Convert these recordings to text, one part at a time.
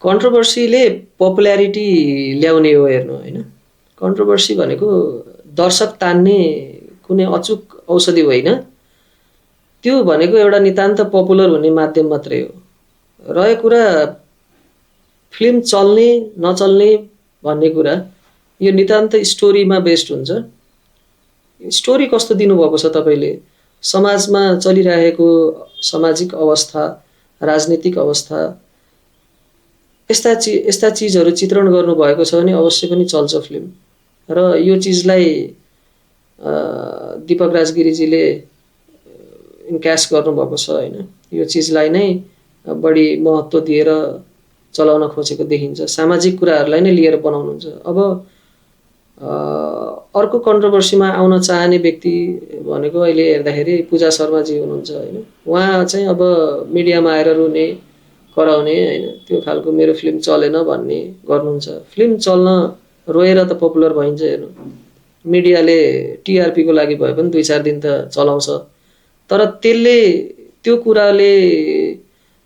कन्ट्रोभर्सीले popularity ल्याउने हो हेर्नु होइन। कन्ट्रोभर्सी भनेको दर्शक तान्ने कुनै अचूक औषधि होइन। त्यो भनेको एउटा नितान्त पपुलर हुने माध्यम मात्रै हो। रह्यो कुरा फिल्म चल्ने नचल्ने भन्ने कुरा यो नितान्त स्टोरीमा बेस्ड हुन्छ। स्टोरी कस्तो दिनुभएको छ तपाईँले, समाजमा चलिरहेको सामाजिक अवस्था, राजनीतिक अवस्था, यस्ता चिजहरू चित्रण गर्नुभएको छ भने अवश्य पनि चल्छ फिल्म। र यो चिजलाई दीपक राजगिरीजीले इन्क्यास गर्नुभएको छ होइन। यो चिजलाई नै बढी महत्त्व दिएर चलाउन खोजेको देखिन्छ, सामाजिक कुराहरूलाई नै लिएर बनाउनुहुन्छ। अब अर्को कन्ट्रोभर्सीमा आउन चाहने व्यक्ति भनेको अहिले हेर्दाखेरि पूजा शर्माजी हुनुहुन्छ होइन। उहाँ चाहिँ अब मिडियामा आएर रुने कराउने होइन, त्यो खालको मेरो फिल्म चलेन भन्ने गर्नुहुन्छ। फिल्म चल्न रोएर त पपुलर भइन्छ हेर्नु। मिडियाले टिआरपीको लागि भए पनि 2-4 दिन त चलाउँछ, तर त्यो कुराले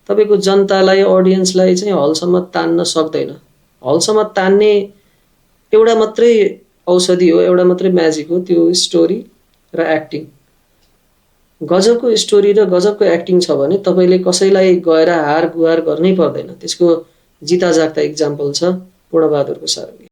तपाईँको जनतालाई, अडियन्सलाई चाहिँ हलसम्म तान्न सक्दैन। हलसम्म तान्ने एउटा मात्रै औषधि हो, एउटा मात्रै म्याजिक हो, त्यो स्टोरी र एक्टिङ। गजबको स्टोरी र गजबको एक्टिङ छ भने तपाईँले कसैलाई गएर हार गुहार गर्नै पर्दैन। त्यसको जिता जागता इक्जाम्पल छ पूर्णबहादुरको सारङ्गी।